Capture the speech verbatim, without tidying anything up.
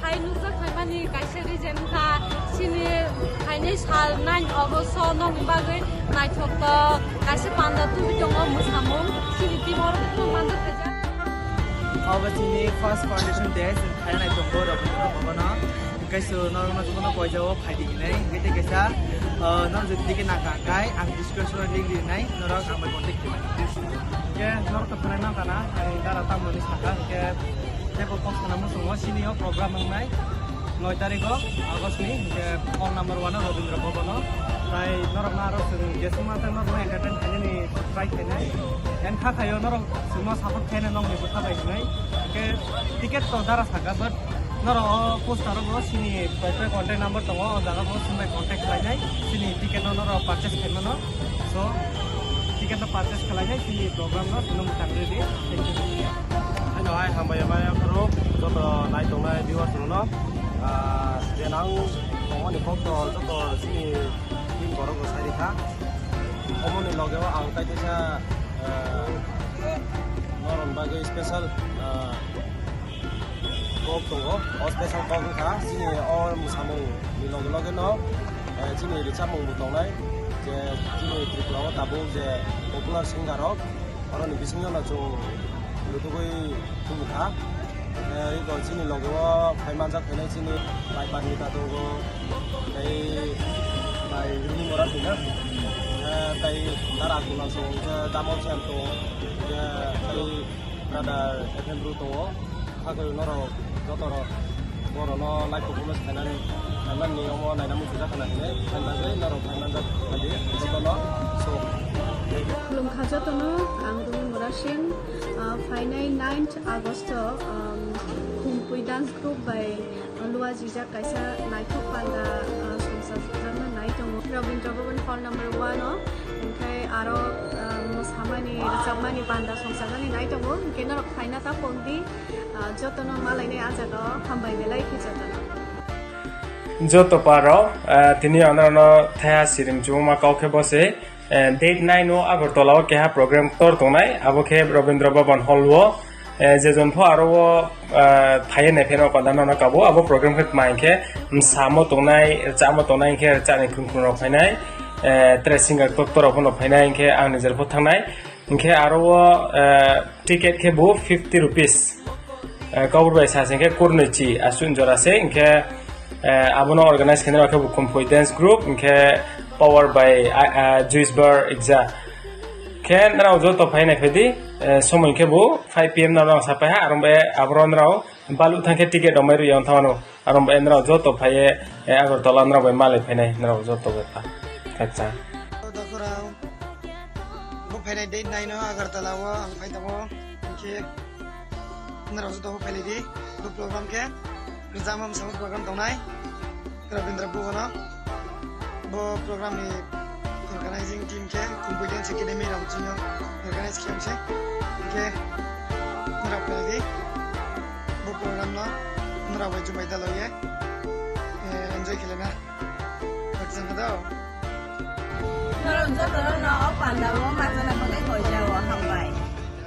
Ai nukjak khaimani kaisa reason wngkha, chini phainai sal nine August o nokni bagwi naithok tok kaisa panda tubui tongo mwsamung, chini team oro kunu manjak khaijak. Obo chini first foundation day, chwng khaina nai tongo Rabindra Bhavan o. Kaisa norokno jotono koijao phaidi hinai, hwnkhe tei kaisa, ah, norok jodi ticket nangkha hwnkhe ang description o link rinai, norok ang bai contact khlai. Hwnkhe norok to khwnai mankha na, ang dara tamoni sakha, hwnkhe teibo kok sana muchungo, chini o program wngnai noi tarikh o August ni, hwnkhe hall number one o Rabindra Bhavan o. Tai norokno aro chwng jeswk ma thang norokno entertain khainani try khainai. Ang kha khaio norok chwngno support khaina nokni bwkha bai hinai. Hwnkhe ticket to dara sakha, but norok o poster o bo chini koi koi contact number tongo, o jaga bo chwng bai contact khlainai, chini ticket no norok purchase khaimano. So, ticket no purchase khlainai, chini program no chwngno mwchang rwdi. Thank you. Haino hai hambai mai aphuru joto nai tongnai viewers rokno, ah, je nang tongmani kok to joto chini team borok rok sai rikha. Omoni loge o ang tai kaisa, ah, norok bagwi special, ah, kok tongo. O special kok wngkha chini o mwsamung ni loge loge no, eh, chini rwchapmung bo tongnai, je chini Tripura o tabuk je popular singer rok, oroni bisingo no chwng lutugwi tubukha. Eh, iko chini loge o phai manjak khainai chini bai Parmita tongo, tei bai Rumi Mora tongo, eh, tei Dara Kunal tongo, hwnkhe Damol Sen tongo, hwnkhe tei Brother F M Bru tongo, kha khe norok joto rok borokno like performance khainani, khainani omo naina muchungjakha na hinwi, khaina bagwi norok khaina jak khaidi jotono so. Khulumkha jotono, ang Rumi Murasing, ah, phainai ninth August o, um, Khumpui dance group bai Luajijak kaisa naithok panda, ah, songchakjakna nai tongo. Rabindra Bhavan hall number one o, hwnkhe aro, ah, mwsamani, rwchapmani panda songchaknani nai tongo, hwnkhe norok phaina ta phone di, ah, jotono malainai ah jaga o hambai belai khe jotono. Joto parok, ah, tini ano ano thaya sirim chubuma kau khe bose. Eh, date nine o Agartala o keha program ktor tongnai, abo khe Rabindra Bhavan hall o, eh, je jon pho aro o, eh, phaiya nai pheno panda nono kabo, abo program khe tma hinkhe msamo tongnai, rwchapmo tongnai hinkhe rwchapni khung khung rok phainai, eh, tere singer ktor ktor rok phano phainai hinkhe ang nijer pho thangnai, hinkhe aro o, eh, ticket khe bo fifty rupees. Eh, Kaubru bai sa se hinkhe kurnoi chi aswk jora se hinkhe, eh, abono organize khainai rok khe bo Khumpui dance group hinkhe power by, ah, ah, Juice Bar Ikja. Khe nrao joto phai nai phai di, eh, somoi khe bo five P M no nang sapai ha, arong bai aboro nrao balu thang khe ticket rok mai rw yang thang mano, arong bai nrao joto phai ye, eh, Agartala nrao bai malai phai nai nrao joto bai pha. Kacha. Dokhorao. Bo phainai date nine o Agartala o ang phai tongo. Hinkhe norok joto bo phailai di. Bo program khe rwchapma mwsamo program tongnai Rabindra Bhuvan o. Bo program ni organizing team khe Khumpui Dance Academy Ramchino organize khe se. Hinkhe norok phailai di. Bo program no norok bai jubai daloi ye, eh, enjoy khe laina. Baksa khe dao. Norok jotono no o panda o machana bagwi hoijao, hambai.